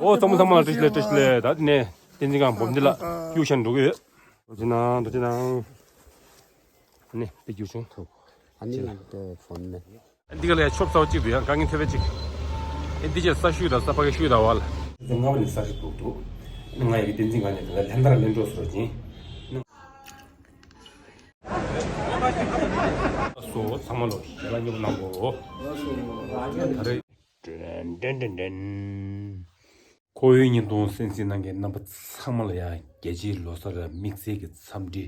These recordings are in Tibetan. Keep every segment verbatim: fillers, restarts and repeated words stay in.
ཨོ་ཚང་མ་ཚང་མ་བཀྲ་ཤིས་བདེ་ལེགས། བཀྲ་ཤིས་བདེ་ལེགས། ད་དེ་ནས་བསྟན་འཛིན་སྒང་སྦོམ་འདི་ལ་གཡུག་བཞག་འགྲོ་གི་ཡོད། རྡོ་རྗེ་གནང་། རྡོ་རྗེ་གནང་། ཨ་ནི་དཔེ་རྒྱུག་བྱུང་། ཐུག་ཨ་ནི་ཅི་ལ་དེ་ཕོན་ནས། འདི་ག་ལ་ཡ་ཆོབ་ཚ་བོ་གཅིག་འདུག་ཡ། དཀའ་ངལ་ཐེབས་པ་གཅིག་ཨེ་འདི་ཅེ་ས་ཤུལ་དང་ས་ཕ་གི་ཤུལ་དང་བ་ལ། ཆུ་ཚོད་ལྔ་པ་ནས་ས་ཤུལ་འདུག་འདུག་ཨ་ནི་ང་ཡི་གི་བསྟན་འཛིན་སྒང་ནས་དེ་ལ་ལྷན་དར་ལེན་འགྲོ་སོར་ཅིང་། སོ་ཚང་མ་ལོ་ཞལ་ལག་མཉེས་པོ་གནང་གོ། ད་རེས། དྲན་དྲན་དྲན་དྲན། འཁོར་བའི་བརྙན་ཐུང་གསན་གཟིགས་གནང་མཁན་རྣམ་པ་ཚང་མ་ལ་ཡང་རྒྱལ་སྤྱིའི་ལོ་གསར་དམིགས་བསལ་གྱི་འཚམས་འདྲི་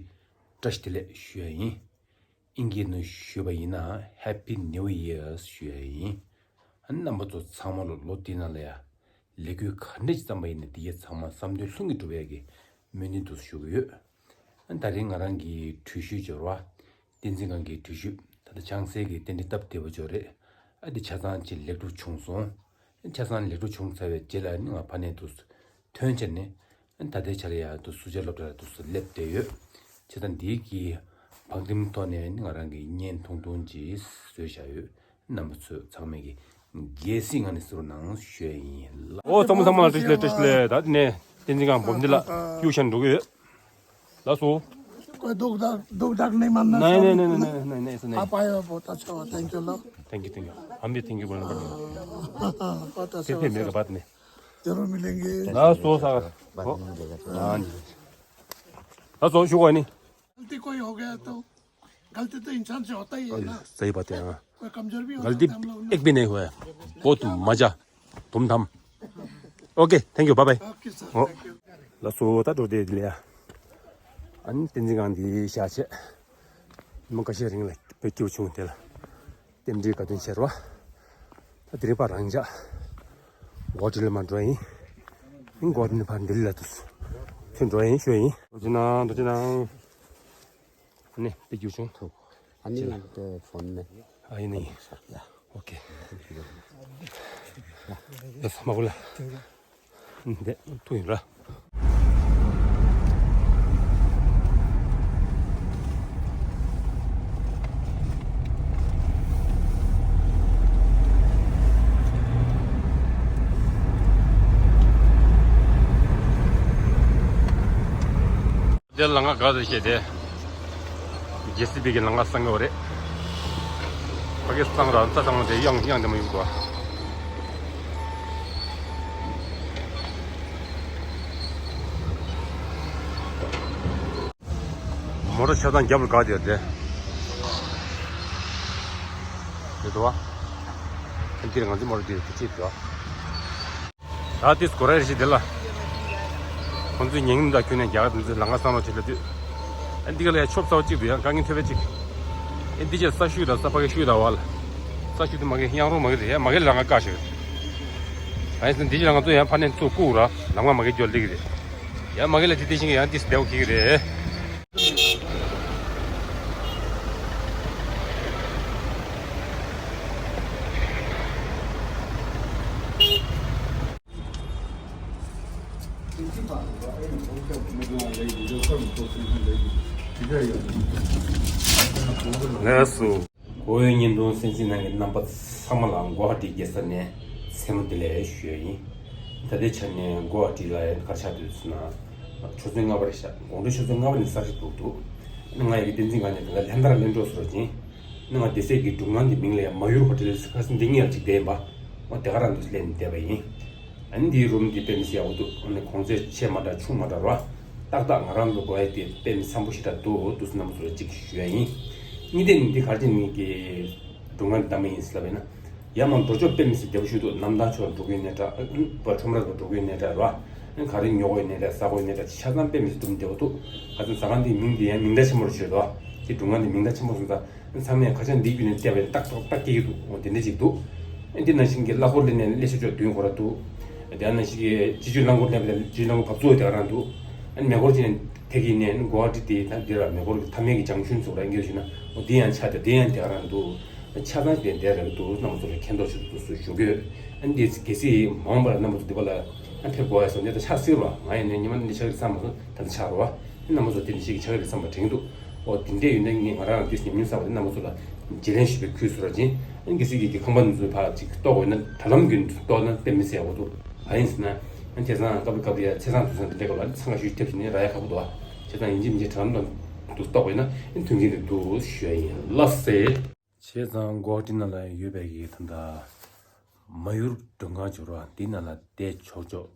བཀྲ་ཤིས་བདེ་ལེགས་ཞུ་ཡ་ཡིན། ཨིན་སྐད་ནང་ཞུས་པ་ཡིན་ན་Happy New Year ཞུ་ཡ་ཡིན། རྣམ་པ་ཚོ་ཚང་མ་ལ་ལོ་འདི་ནང་ལ་ཡང་ལས་འགུལ་ག་འདྲ་ཞིག་བརྩམས་པ་ཡིན་ན་དེ་གས་ཚང་མ་བསམ་དོན་ལྷུན་གྱིས་འགྲུབ་ཡ་གི་སྨོན་འདུན་དུ་ཞུ་གི་ཡོད། ད་རིང་ང་རང་གི་འགྲུལ་བཞུད་འབྱོར་བ། བསྟན་འཛིན་སྒང་གི་འགྲུལ་བཞུད་ད་ལྟ་ལྕང་གསལ་གྱི་རྟེན་འབྲེལ་སྟབས་བདེ་པོ་འབྱོར་རེད། ཨ་འདི་ཆ་ཚང་ཅིག་ལེགས་གྲུབ་བྱུང་སོང་། ཆ་ཚང་ལེགས་གྲུབ་བྱུང་ཚར་བའི་རྗེས་ལ་ནི་ང་ཕ་ནས་དུ་ཐོན་བྱས་ནས་ད་ལྟའི་ཆར་ཡ་དུ་སུ་ཇཱ་སློབ་གྲྭ་དུ་སླེབས་བསྡད་ཡོད། བྱས་ཙང་འདིའི་གི་བང་ཁྲིམས་ཐོག་ནས་ནི་ང་རང་གི་བརྙན་ཐུང་ཐུང་ཅིག་བཟོས་བཞག་ཡོད། རྣམ་པ་ཚོས་ཚང་མས་ཀྱི་རྒྱལ་སྲིད་ངང་ནས་གཟིགས་རོགས་གནང་ཞུ་ཡ་ཡིན་ལགས། ཨོ་ཚང་མ་ཚང་མ་བཀྲ་ཤིས་བདེ་ལེགས། བཀྲ་ཤིས་བདེ་ལེགས། ད་དེ་ནས་བསྟན་འཛིན་སྒང་སྦོམ་འདི་ལ་གཡུག་བཞག་འགྲོ་གི་ཡོད། ལགས་སོ། कोई दुख दर्द दुख दर्द नहीं मानना नहीं नहीं नहीं नहीं नहीं नहीं नहीं नहीं। आप आए हो बहुत अच्छा हुआ। Thank you low. Thank you thank you. हम भी थैंक यू बोलना पड़ेगा। बहुत अच्छा हुआ। फिर मेरे बात में जरूर मिलेंगे। ལགས་སོ་ས། ལགས་སོ་ཞུ་གོ་ནི། गलती कोई हो गया तो गलती तो इंसान से होता ही है ना। सही बात है हाँ। कोई कमजोर भी हो गलती सकता है हम लोग ना। एक भी नहीं हुआ है। बहुत मजा। धूमधाम। Okay thank you bye bye. Okay sir. ལགས་སོ་ད་འགྲོ་བསྡད་ལ་ཡ། ཨ་ནི་བསྟན་འཛིན་སྒང་འདི་བཞག་བྱས། མི་ཁ་ཤས་རིང་ལ་བོད་སྐྱིད་བྱུང་དེ་ལ། རྟེན་འབྲེལ་དགའ་སྟོན་བྱེད་རོགས། ད་དེ་རིང་ཕར་རང་འཇགས། གོ་ཊི་ལ་མ་འགྲོ་ཡིན། ཨིན་གོ་ཊི་ནས་ཕར་ལྡི་ལི་ལ་དུས། ཁྱོད་འགྲོ་ཡིན་ཤོད་ཡིན། རྡོ་རྗེ་གནང་རྡོ་རྗེ་གནང་། ཨ་ནི་དཔེ་རྒྱུག་བྱུང་། ཐུག་ཨ་ནི་ཅི་ལ་དེ་ཕོན་ནས། ཨ་ཡིན་ནི། ཡ། ཨོ་ཁེ། ཡ་ས་མ་བུ་ལ། འདི་ཐུག་ཡིན་ར། དེ་ལ་ང་ག་ཚོད་བཤད་དེ། ཇེ་སི་བི་གི་ལམ་ཁ་སྲང་གི་རེད། ཕ་གི་སྲང་ར་རྩྭ་སྲང་དེ་གཡང་གཡང་དེ་མ་ཡོང་གོ། མོ་ཊ་ཆ་ཚང་རྒྱབ་ལ་བཀག་དེ་རེད། དེ་འདུག་བ། ཨ་འདིར་ང་ཚོའི་མོ་ཊ་དེ་དེ་གཅིག་འདུག་བ། ད་ཏིས་གོ་ར་རེ་ཞིག་འདི་ལ། ཁོང་ཚོའི་ཉེ་ཉིན་དང་ཁྱོན་ནས་རྒྱ་གར་དུ་ཚོའི་ལམ་ཁ་སང་རོགས་བྱེད་ལ་དུས། ཨ་འདི་ག་ལ་ཡ་ཆོབ་ཚ་བོ་གཅིག་འདུག་ཡ་དཀའ་ངལ་ཐེབས་པ་གཅིག་ཨ་འདི་ཅེ་ས་ཤུལ་དང་ས་ཕ་གི་ཤུལ་དང་བ་ལ། ས་ཤུལ་དུ་མ་གི་གཡང་རོང་མ་གི་རེད་ཡ་མ་གི་ལམ་ཁ་བཀག་ཞིག་རེད། ཨ་ཡིན་ཙང་འདི་ཅེ་ལ་ང་ཚོ་ཡང་ཕ་ནས་ཚུར་བཀུག་ར་ལམ་ཁ་མ་གི་འགྱོ་ལེགས་རེད། ཡ་མ་གི་ལ་དེ་དེ་བཞིན་གི་ཡང་ཏིས་བདེ་བོ་གི་རེད། ལགས་སོ། འཁོར་བའི་བརྙན་ཐུང་གསན་གཟིགས་གནང་མཁན་རྣམ་པ་ཚང་མ་ལ་གུ་ཝ་ཧ་ཊི་རྒྱལ་ས་ནས་མཚན་མོ་བདེ་ལེགས་ཞུ་ཡ་ཡིན། ད་ལྟའི་ཆ་ནས་གུ་ཝ་ཧ་ཊི་ལ་ག་རེ་ཆགས་འདུག་ཟེར་ན། ཆུ་ཚོད་ལྔ་པ་རེད་ཤག་དགོང་དྲོ་ཆུ་ཚོད་ལྔ་པ་ནས་ས་ཤིག་འདུག་འདུག་ང་ཡི་གི་བསྟན་འཛིན་སྒང་ནས་ད་ལྟ་ལྷན་དར་ལེན་འགྲོ་སོང་ཅིང་། ང་སྡོད་སའི་གི་སྒྲུབ་ཁང་གི་མིང་ལ་ཡང་མ་ཡུར་ཧོ་ཊེལ་ཟེར་ཁ་སང་འདི་ངེད་ལ་ཅིག་བསྡད་ཡིན་པ། ང་དེ་ག་རང་དུ་སླེབས་ནས་བསྡད་པ་ཡིན། ཨ་ནི་འདིའི་རུམ་འདི་དཔེ་མི་སྲིད་ཡག་པོ་འདུག་ཨ་ནི་གོང་ཚད་ཆེ་མ་འདྲ་ཆུང་མ་འདྲ་རོ། ཏག་ཏག་ང་རང་ལ་དགོས་ཡ་དེ་དཔེ་མི་འཚམ་པོ་ཞེ་དྲག་འདུག་འདུག་སེ་རྣམ་པ་ཚོ་ལ་གཅིག་ཞུ་ཡ་ཡིན། གཉིས་ནས་འདི་ག་རེ་བྱས་ནས་ཀྱི་སྒྲུབ་ཁང་འདི་བཏང་མ་ཡིན་ཟེར་ལབ་ཡིན་ན། ཡར་མར་འགྲོ་ཕྱོགས་དཔེ་མི་སྲིད་བདེ་པོ་ཞིག་འདུག་གནམ་ཐང་ཕྱོགས་འགྲོ་གི་ཡོད་ནའི་འདྲ། ཁྲོམ་ར་ལ་འགྲོ་གི་ཡོད་ནའི་འདྲ་རོ། ག་རེ་ཉོ་གི་ཡོད་ནའི་འདྲ་ཟ་གི་ཡོད་ནའི་འདྲ་ཆ་ཚང་དཔེ་མི་སྲིད་འདུག་བདེ་པོ་འདུག་ཁ་སང་ཟ་ཁང་འདིའི་མིང་འདི་ཡང་མིང་གྲགས་ཆེན་པོ་རེད་ཤོད་དོ། དེ་སྒྲུབ་ཁང་འདི་མིང་གྲགས་ཆེན་པོ་སོང་ཙང་། ཚང་མས་ཁ་བྱང་འདིའི་བརྒྱུད་ནས་བལྟས་པས་ཏག་ཏག་ཏག་སྐྱེ་གི་འདུག་འོ་དེ་འདྲ་ཞིག་འདུག་འདི་ནང་བཞིན་གྱི་གླ་འཁོར་ལས་ནས་ཀླད་ཤེད་ཕྱོགས་བདུན་གོ་ར་འདུག་དེ་ནང་བཞིན་གྱི་སྤྱི་སྤྱོད་རླངས་འཁོར་ལས་པའི་སྤྱི་སྤྱོད་རླངས་འཁོར་བབས་ཚུགས་དེ་ག་རང་འདུག་ཨ་ནི་མེ་འཁོར་ཅན་དེ་གི་ནས་གོ་བ་ཏི་དེ་ད་འདིར་མེ་འཁོར་གྱི་མཐའ་མའི་གི་ལྗང་ཤུན་ཚོགས་ར་འགྱོད་ཞུ་ན་འོ་དེ་ཡང་ཆ་དེ་དེ་ཡང་དེ་ག་རང་འདུག་ཆ་ཚང་ཞིག་དེ་འདྲ་རག་གི་འདུག་རྣམ་པ་ཚོ་ལ་མཁྱེན་རྟོགས་ཞུ་འདུག་སུ་ཞུ་གི་ཡོད། ཨ་ནི་དེ་གལ་སྲིད་མ་འོངས་པར་རྣམ་པ་ཚོ་འདི་པ་ལ་ཨ་ཕེབས་དགོས་ཡ་སོགས་འདི་ད་ཆགས་སྲིད་རོགས་ང་ཡང་ནས་ཉི་མ་འདི་ཆགས་ཀྱི་བསམ་མ་སོང་ད་ལྟ་ཆགས་རོགས། རྣམ་པ་ཚོ་དེ་འདྲ་ཞིག་གི་ཆགས་རེད་བསམ་པ་དྲན་གྱི་འདུག་འོ་དེ་འདྲས་ཡོད་ན་ངས་ང་རང་ལ་དུས་ཉམས་མྱོང་བསགས་པ་དེ་རྣམ་པ་ཚོ་ལ་བརྗེ་ལེན་ཞུས་པའི་ཁུལ་བཟོ་ར་ཅིང་ཨ་གི་སྲིད་ཀྱི་གི་ཁང་པ་འདི་ཚོའི་བར་ཅིག་གཏོགས་དགོས་ན་ད་ལམ་རྒྱུན་གཏོགས་ན་དཔེ་མི་སྲིད་ཡག་པོ་འདུག་ག་ཡིན་ཟེར་ན། ཡང་ན་ང་རང་ལ་དུས་ཉམས་མྱོང་བསགས་པ་དེ་རྣམ་པ་ཚོ་ལ་བརྗེ་ལེན་ཞུས་པའི་ཁུལ་བཟོ་ར་ཅིང་ཨ་གི་སྲིད་ཀྱི་གི་ཁང་པ་འདི་ཚོའི་བར་ཅིག་གཏོགས་དགོས་ན་ད་ལམ་རྒྱུན་གཏོགས་ན་དཔེ་མི་སྲིད་ཡག་པོ་འདུག་ག་ཡིན་ཟེར་ན། བྱས་ཙང་སྐབས་སྐབས་ཡ་ཚེས་བཟང་དུས་བཟང་དེ་འདྲ་སྐབས་ལ་འཚང་ཁ་ཤུགས་ཐེབས་བྱས་ནས་རག་ཡ་ཁག་པོ་འདུག་བ། བྱས་ཙང་ཡིན་གཅིག་མིན་གཅིག་དྲ་ལམ་དུ་གཏོགས་པ་ཡིན་ན་མཐུན་རྐྱེན་དེ་འདུག་ཞུ་ཡ་ཡིན་ལགས་སེ། བྱས་ཙང་གོ་ཧ་ཊི་ནང་ལ་ཡོད་པའི་གི་ད་ལྟ་མ་ཡུར་མགྲོན་ཁང་འབྱོར་བ་འདི་ནང་ལ་བསྡད་ཆོག་ཆོག་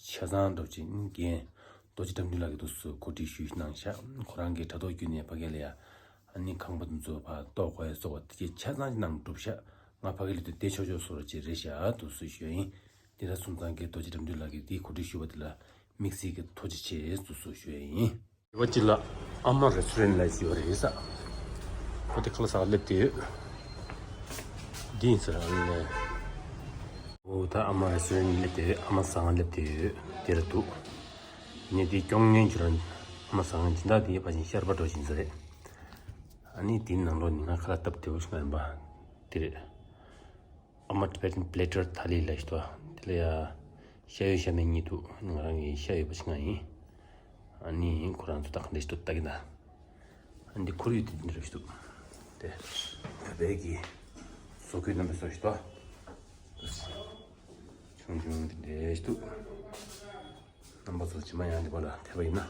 ཆ་ཚང་འགྲོ་ཆེན་རྒན་རྡོ་རྗེ་དགྲ་འདུལ་ལགས་ཀྱིས་འདུག་སེ་གོ་སྒྲིག་ཞུས་གནང་ཤག་ཁོ་རང་གིས་དྲ་ཐོག་བརྒྱུད་ནས་ཕ་གི་ལ་ཡ་ཨ་ནི་ཁང་པ་དེ་ཚོ་ཕར་གཏོགས་དགོས་ཡ་སོགས་པ་དེ་ཆ་ཚང་གནང་གྲུབ་ཤག་ང་ཕ་གི་ལ་དུ་བསྡད་ཆོག་ཆོག་བཟོ་རོགས་བྱེད་རེད་ཤག་འདུག་སེ་ཞུས་ཡིན། དེ་འདྲ་སོང་ཙང་གི་རྡོ་རྗེ་དགྲ་འདུལ་ལགས་ཀྱིས་དེའི་གོ་སྒྲིག་ཞུས་པ་དེ་ལ་དམིགས་བསལ་གྱི་ཐུགས་རྗེ་ཆེ་འདུག་སེ་ཞུས་ཡིན། དེ་པ་གཅིག་ལ་ཨ་མ་རེ་སི་ཊོ་རན་ལབ་ཡོད་རེད་ས། ཁོ་དེ་ཁ་ལག་ཟ་ག་སླེབས་བསྡད་ཡོད། འདི་ཡིན་ཟེར་ཨ་ནི། འོ་ད་ཨ་མ་རེ་སི་ཊོ་རན་སླེབས་བསྡད་ཡོད། ཨ་མ་ཟ་ག་སླེབས་བསྡད་ཡོད། དེ་ར་འདུག་ངས་འདི་སྐྱོང་མཁན་ཅིག་ར། ཨ་མ་ཟ་ག་སྦྱིན་བདག་དེ་ཕལ་ཆེར་ཤར་པ་འགྲོ་བཞིན་ཟེར་རེད། ཨ་ནི་དེའི་ནང་ལོགས་ནས་ང་ཁ་ལག་སྟབས་བདེ་པོ་ཞིག་ཡིན་པ་དེ་རེད། ཨ་མ་ཊི་བེ་ཊན་པི་ལེ་ཊར་ཐ་ལི་ལབ་ཞིག་འདུག་དེ་ལ་ཡ་ཤ་ཡོད་ཤ་མེད་གཉིས་འདུག་ང་རང་གི་ཤ་ཡོད་པ་ཞིག་ང་ཡིན། ཨ་ནི་ཁོ་རང་ཚོ་ད་ག་འདྲ་ཞིག་འདུག་ལྟ་གི་ན། ཨ་འདི་ཁོར་ཡུག་དེ་འདྲ་ཞིག་འདུག་དེ་བོད་པའི་གི་བཟོ་བཀོད་རྣམ་པ་བཟོ་ཞིག་འདུག་ཆུང་ཆུང་དེ་འདྲ་ཞིག་འདུག་རྣམ་པ་ཚོ་ཇི་མ་ཡང་འདི་པ་ལ་ཕེབས་པ་ཡིན་ན།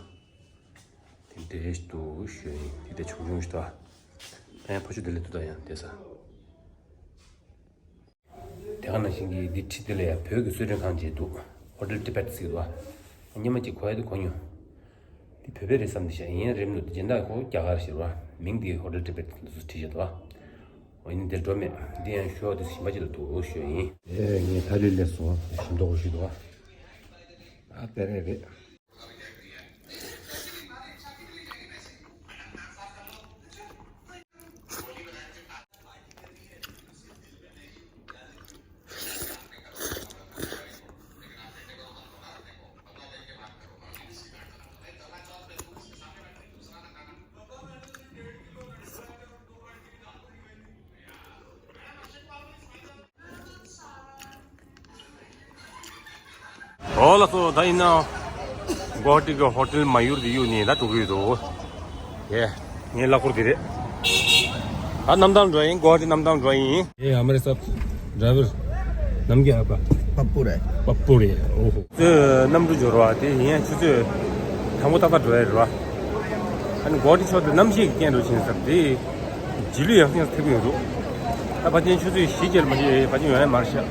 དེ་འདྲ་ཞིག་འདུག་ཞུ་ཡིན། དེ་འདྲ་ཆུང་ཆུང་ཞིག་འདུག་ཨ་ཡང་ཕ་ཆུ་དེ་ལས་འདུག་ད་ཡང་དེ་ས། དེ་ག་ནང་བཞིན་གྱི་འདི་ཁྲི་དེ་ལ་ཡང་བོད་ཀྱི་གསོལ་མགྲོན་ཁང་ཅིག་འདུག་ཧོ་ཊེལ་ཊི་བེཊ་ཟེར་གྱི་འདུག་ཨ་སྔོན་མ་ཅིག་གོ་ཡ་དེ་གོ་མྱོང་། འདི་བོད་པའི་རེད་བསམ་དེ་ཤ་ཡིན་རེད་མི་འདུག་སྦྱིན་བདག་ཁོ་རྒྱ་གར་ཞིག་རེད་བ། མིང་འདི་ཧོ་ཊེལ་ཊི་བེཊ་ལ་སུ་བྲིས་བཞག་འདུག་བ། འོ་ཡིན་འདིར་འགྲོ་མེད། འདི་ཡང་ཞོ་འདི་ཞིམ་པ་ཅིག་ལ་འདུག་ཞོ་ཡིན། ཨེ་ངས་ཐ་ལི་སླེབས་སོང་། ཞིམ་མདོག་ཞིག་འདུག་བ། ཨ་དེ་རེད་རེད། ཨོ་ལགས་སོ། ད་ཡིན་ན་གོ་ཧ་ཊི་གི་ཧོ་ཊེལ་མ་ཡུར་དེ་གཡུག་ནས་ད་འགྲོ་གི་ཡོད་དོ། ཡེ། ངའི་གླ་འཁོར་དེ་རེད། ད་གནམ་ཐང་འགྲོ་ཡིན། གོ་ཧ་ཊི་གནམ་ཐང་འགྲོ་ཡིན། ཨེ་ཧ་མ་རེ་སབ། ཌ་རའི་ཝར། ནམ་གྱི་ཧ་པ། པ་པུ་རེད། པ་པུ་རེད། ཨོ་ཧོ། ཚོས་གནམ་གྲུ་འབྱོར་བ་དེ་ཡིན་ཡང་ཆུ་ཚོད་དང་པོ་ཏག་ཏག་འགྲོ་ཡ་རེད་བ། ཨ་ནི་གོ་ཧ་ཊི་ཕྱོགས་དེ་གནམ་གཤིས་ཀྱི་རྐྱེན་འགྲོ་ཕྱིན་ས་དེ། རྗེས་ལུས་ཡག་ཤོས་ཐེབས་ཀྱི་ཡོད་འདུག་ད་ཕལ་ཆེར་ཆུ་ཚོད་བཞི་བརྒྱད་མ་གཏོགས་ཕལ་ཆེར་ཡོང་ཡ་མ་རེད་ཤག་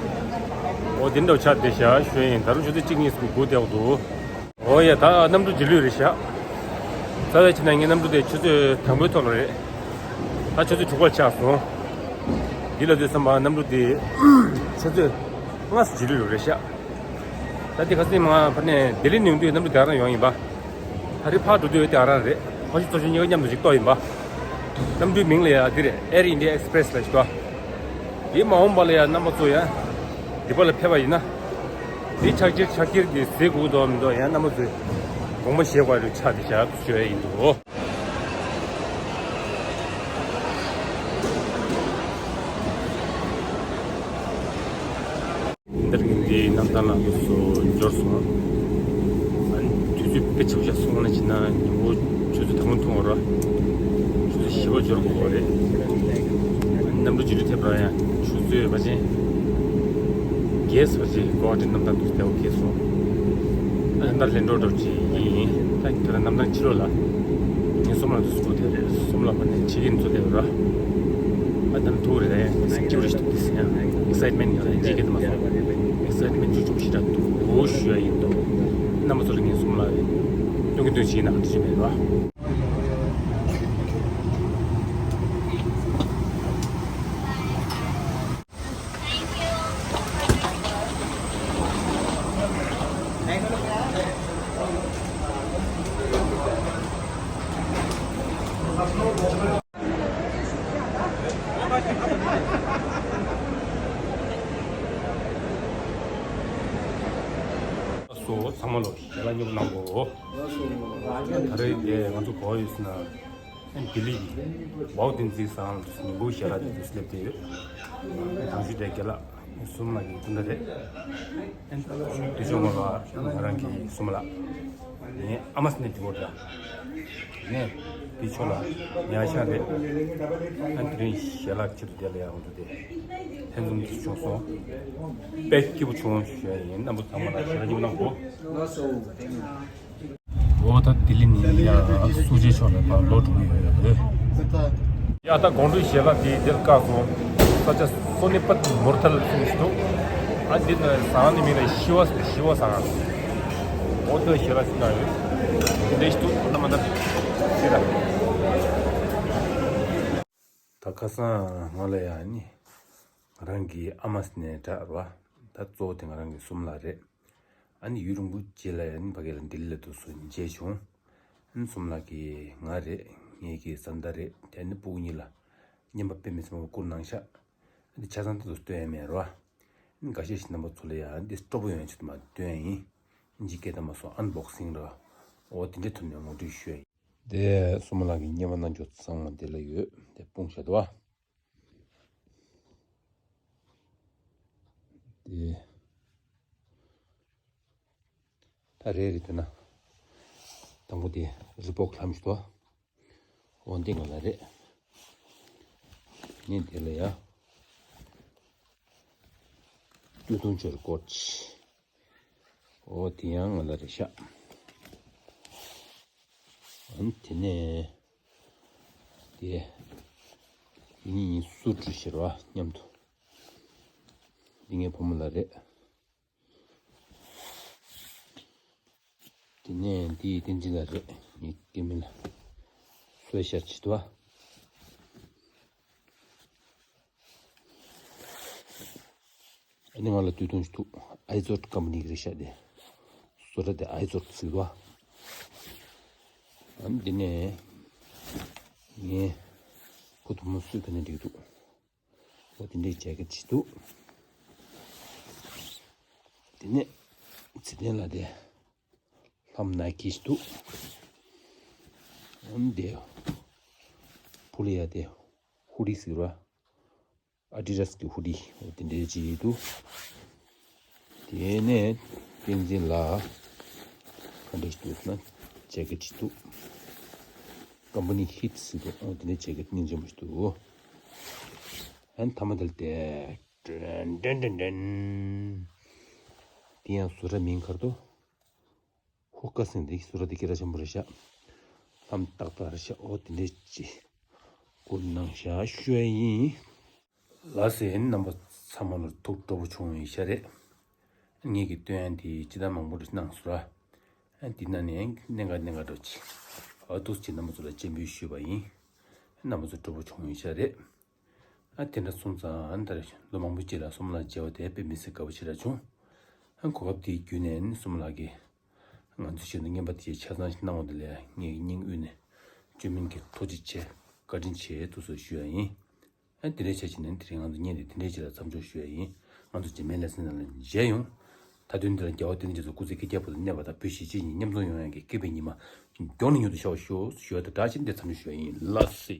འོ་དེ་འདྲ་ཆགས་བསྡད་ཤག་ཞུ་ཡིན། ད་རུང་ཆུ་ཚོད་གཅིག་གཉིས་སུ་སྒུག་བསྡད་འདུག་འོ་ཡ། ད་གནམ་གྲུ་རྗེས་ལུས་རེད་ཤག་རྩ་བའི་ཆ་ནས་ངས་གནམ་གྲུ་དེ་ཆུ་ཚོད་དང་པོའི་ཐོག་ལ་རེད། ད་ཆུ་ཚོད་དྲུག་པ་ཆགས་སོང་། འདི་ལ་དུས་བསམ་པ་གནམ་གྲུ་དེ་ཆུ་ཚོད་ལྔ་སུ་རྗེས་ལུས་རེད་ཤག་ད་དེ་ཁ་སང་ང་ཕ་ནས་ལྡི་ལི་ནས་ཡོང་དུས་གནམ་གྲུ་དེ་རང་ཡོང་ཡིན་པ། ད་རེས་ཕར་འགྲོ་དུས་དེ་རང་རེད། ཕ་ཤུལ་ཚོ་ཤུལ་གཉིས་ཀ་མཉམ་དུ་ཅིག་གཏོགས་ཡིན་པ། གནམ་གྲུའི་མིང་ལ་ཡ་འདི་རེད། Air India Express ལབ་ཞིག་འདུག་འདི་མ་འོངས་པ་ལ་ཡ་རྣམ་པ་ཚོ་ཡ་འདི་པ་ལ་ཕེབས་པ་ཡིན་ན། འདི་ཕྱག་འཁྱེར་ཕྱག་འཁྱེར་གྱི་ཟས་དགོས་འདུག་མི་འདུག་ཡ་རྣམ་པ་ཚོས་དགོངས་པ་བཞེས་དགོས་རེད་ཆགས་བསྡད་ཤག་ཞུ་ཡ་ཡིན་འདུག་འདིར་འདི་གནམ་ཐང་ལ་དངོས་སུ་འབྱོར་སོང་། ཨ་ནི་དུས་ཚོད་དཔེ་ཆ་ཆ་སོང་ན་ཕྱིན་ན་ཉིན་མོ་ཆུ་ཚོད་དང་པོ་འཐུང་བ་ར། ཆུ་ཚོད་བཞི་པ་འབྱོར་དགོས་པ་རེད། ཨ་ནི་གནམ་གྲུ་རྗེས་ལུས་ཐེབས་ར་ཡང་ཆུ་ཚོད་བ་ཅན། རྒྱལ་སོ་ཅིག་གོ་ཧ་ཊི་གནམ་ཐང་དུ་བསྡད་པ་གས་སོང་། ཨ་ནི་ད་ལན་འགྲོ་འགྲོ་ཅིག་ཡིན། ད་ཁྱོད་རང་གནམ་ཐང་ཕྱི་ལོགས་ལ་ངས་སོམ་ལ་དུ་སུ་གོ་དེ་རེད། སོམ་ལ་མ་ནས་ཕྱི་གིན་ཚོ་དེ་ར། ཨ་ད་ཐུག་རེད་ད་ཡང་སྐྱིད་པོ་རེད་འདུག་དེ་སེ་ཡང་ཨེག་སའེ་ཊི་མེན་ཊི་ཡོད་རེད། ཇི་གེ་དུ་མ་སོང་། ཨེག་སའེ་ཊི་མེན་ཊི་ཆུང་ཆུང་ཞིག་འདྲ་འདུག་འོ་ཞུ་ཡ་ཡིན་འདུག་རྣམ་པ་ཚོ་ལ་ངས་སོམ་ལ་རེད། སྟོན་གི་སྟོན་ཅིག་ཡིན་ན་འགྲིག་གི་མེད་ར། སོ་ཚང་མ་ལོ་ཞལ་ལག་མཉེས་པོ་གནང་གོ། ད་རེས་དེ་ང་ཚོ་གོ་ཡོད་ཟེར་ན། ཨན་ལྡི་ལི་ཡི་ཝའོ་བསྟན་འཛིན་ཟེར་ཡང་ལ་དུས་སུ་ཉིན་གུང་ཞལ་ལག་དེ་དུས་སུ་སླེབས་བསྡད་ཡོད། ཨན་དང་ཤོས་དེ་རྒན་ལགས་གསུམ་ལགས་ཀྱི་སྐུ་ཟླ་རེད། ཨན་དུས་ཆོག་མ་ལ་ང་རང་གི་གསུམ་ལགས། ངའི་ཨ་མ་ཟེར་ནས་འདི་བོ་འདྲ། ནས་དུས་ཆོག་ལ་ཉག་ཤང་རེད། ཨན་དེ་རིང་ཞལ་ལག་ཆེད་དུ་དེ་ལ་ཡང་འོང་དུ་དེ། ལྷན་འཛོམས་ཀྱི་བྱུང་སོང་། དཔེ་སྐྱིད་པོ་བྱུང་ཞུ་ཡ་ཡིན། རྣམ་པ་ཚང་མ་ལ་ཞེ་དྲག་སྐྱིད་པོ་གནང་གོ། འོ་ད་ལྡི་ལི་ནས་ཡང་སུ་ཇེ་ཕྱོགས་ནས་ཕར་ལོག་འགྲོ་གི་ཡོད་རེད། ཡ་ད་དགོང་དྲོའི་ཞལ་ལག་དེ་དེར་བཀག་སོང་། ས་ཆ་སོ་ནི་པད་མུར་ཐལ་ཟེར་ཞིག་འདུག་ཨ་འདི་ནི་ཟངས་ནི་མིང་ལ་ཤི་བ་ཟེར། ཤི་བ་ཟངས། འོ་དེ་ཞལ་ལག་ཞིག་གནང་ཡོད། དེ་འདྲ་ཞིག་འདུག་ཨ་ན་མ་ད་ཤི་ར། ད་ཁ་སང་ང་ལ་ཡ་ནི་ང་རང་གི་ཨ་མ་ཟེར་ནས་གྲགས་ར་བ། ད་གཙོ་བོ་དེ་ང་རང་གི་གསུམ་ལ་རེད། ཨ་ནི་ཡུན་རིང་པོ་རྗེས་ལ་ཡ་ནི་ཕ་གི་ལ་ལྡི་ལི་ལ་དུ་སོང་མཇལ་བྱུང་། ཨ་ནི་གསུམ་ལ་གི་ང་རེད། ངའི་གི་བཟའ་ཟླ་རེད། དེ་ནི་སྤུ་གུ་གཉིས་ལ་རྔན་པ་དཔེ་མི་སྲིད་མང་པོ་བསྐུར་གནང་ཤག་ཨ་ནི་ཆ་ཚང་ད་དུ་སྟོན་ཡ་མེད་ར་བ། ཨ་ནི་འགའ་ཤས་ཤིག་རྣམ་པ་ཚོ་ལ་ཡ་ཨ་ནི་སྤྲོ་པོ་ཡོང་ཡ་ཆེད་དུ་མ་སྟོན་ཡ་ཡིན། ཨིན་ཇི་སྐད་དུ་མ་སོང་ཨན་བོག་སིང་ར་བ། འོ་དེ་འདྲའི་ཐོག་ནས་ངོ་སྤྲོད་ཞུ་ཡ་ཡིན། དེ་སོ་མ་ལགས་ཀྱི་རྔན་པ་གནང་ཕྱོགས་ཚང་མ་དེ་ལ་ཡོད། དེ་སྤུངས་བཞག་འདུག་བ། དེ་ད་རེ་རེ་དེ་ན་དང་པོ་དེ་རི་བོག་ལྷམ་ཞིག་འདུག་བ། འོ་འདི་ང་ལ་རེད། ངས་དེ་ལ་ཡ་སྟོད་ཐུང་ཆོར་སྐོར་ཆི། འོ་དེ་ཡང་ང་ལ་རེད་ཤག་ཨ་ནི་དེ་ནས་དེ་ཡིན་ཡིན་སུ་ཀྲུ་ཤེར་བ་མཉམ་དུ་འདི་ངའི་བུ་མོ་ལ་རེད། དེ་ནས་འདི་བསྟན་འཛིན་ལ་རེད། ངའི་སྐྱེ་དམན་ལ་སུ་ཤར་ཆེ་དུ་བ། ཨ་ནི་ང་ལ་དུས་ཐུང་ཞིག་འདུག་ཨའི་ཛོར་ཀམ་པ་ནི་གི་རེད་ཤག་དེ་བཟོ་གྲྭ་དེ་ཨའི་ཛོར་ཟེར་གི་འདུག་ཨ་ནི་དེ་ནས་ངས་ཁོ་དུ་མོ་སུས་ཕན་ནས་འགྲིག་འདུག་འོ་དེ་འདྲའི་ཇེ་ཀེ་ཊི་ཞིག་འདུག་དེ་ནས་ཚེ་བརྟན་ལ་དེ་ལྷམ་ནའི་ཀི་ཞིག་འདུག་འོ་དེ་ཕུ་ལ་ཡ་དེ་ཧུ་ཌི་ཟེར་བ། ཨ་ཌི་ཌ་སི་གི་ཧུ་ཌི་འོ་དེ་འདྲའི་ཅིག་འདུག་དེ་ནས་བསྟན་འཛིན་ལ་ག་འདྲ་ཞིག་འདུག་ན་ཇེ་ཀེ་ཊི་ཞིག་འདུག་ཀམ་པ་ནི་ཧིཊ་ཟེར་འདུག་འོ་དེ་འདྲའི་ཇེ་ཀེ་ཊི་སྙིང་རྗེ་མོ་ཞིག་འདུག་ཨ་ནི་ཐ་མ་དེ་ལ་དེ་དྲན་དྲན་དྲན་དྲན། དེ་ཡང་བཟོ་གྲྭ་མིང་ག་རེ་འདུག་ཧུ་ཀ་ཟེར་འདི་བཟོ་གྲྭ་འདི་སྐད་གྲགས་ཆེན་པོ་རེད་ཤག་ལྷམ་ཏག་ཏག་རེད་ཤག་འོ་དེ་འདྲའི་ཅིག་བསྐུར་གནང་ཤག་ཞུ་ཡ་ཡིན། ལགས་སེ། རྣམ་པ་ཚང་མ་ལ་ཐུགས་སྤྲོ་པོ་བྱུང་བའི་ཤ་རེད། ངེད་ཀྱི་སྟོན་ཡ་འདི་ཅི་ལྟར་མང་པོ་རེ་གནང་སོང་ར། འདི་ན་ནས་གནད་འགག་གནད་འགག་འགྲོ་ཅི། ཨ་ཏུས་ཅི་རྣམ་པ་ཚོ་ལ་སྤྱན་འབུལ་ཞུས་པ་ཡིན། རྣམ་པ་ཚོ་སྤྲོ་པོ་བྱུང་བའི་ཤ་རེད། ཨ་དེ་འདྲ་སོང་ཙང་ཨ་ད་རེས་ལོ་མང་པོ་རྗེས་ལ་སོ་མ་ལགས་མཇལ་བ་དེ་དཔེ་མི་སྲིད་དགའ་པོ་ཞེ་དྲག་བྱུང་། ཨ་གོ་སྐབས་དེའི་བརྒྱུད་ནས་སོ་མ་ལགས་ཀྱིས་ང་ཚོའི་ཆེད་དུ་རྔན་པ་དེ་ཆ་ཚང་ཞིག་གནང་བ་དེ་ལ་ངའི་སྙིང་དབུས་ནས་བཅོས་མིན་གྱི་ཐུགས་རྗེ་ཆེ། བཀའ་དྲིན་ཆེ་དུ་སོགས་ཞུ་ཡ་ཡིན། ཨ་དེ་འདྲའི་ཆ་ཅིག་ནས་དེ་རིང་ང་ཚོ་བརྙན་དེ་དེ་འདྲའི་ཅིག་ལ་མཚམས་འཇོག་ཞུ་ཡ་ཡིན། ང་ཚོ་རྗེས་མའི་ལེ་ཚན་ནང་ལ་མཇལ་ཡོང་། མཐའ་དོན་འདི་ལ་རྒྱལ་བ་བསྟན་འཛིན་རྒྱ་མཚོ་སྐུ་ཚེ་ཁ་རྒྱལ་པོ་ལ་གནས་པ་དང་བོད་གཞིས་བྱེས་གཉིས་མཉམ་འཛོམས་ཡོང་ཡག་གི་སྐྱིད་པའི་ཉི་མ་མགྱོགས་ནས་མྱུར་དུ་ཤར་བ་ཤོག་ཞུ་བ་དང་སྦྲགས་ཅིག་འདི་མཚམས་འཇོག་ཞུ་ཡ་ཡིན། ལགས་སེ།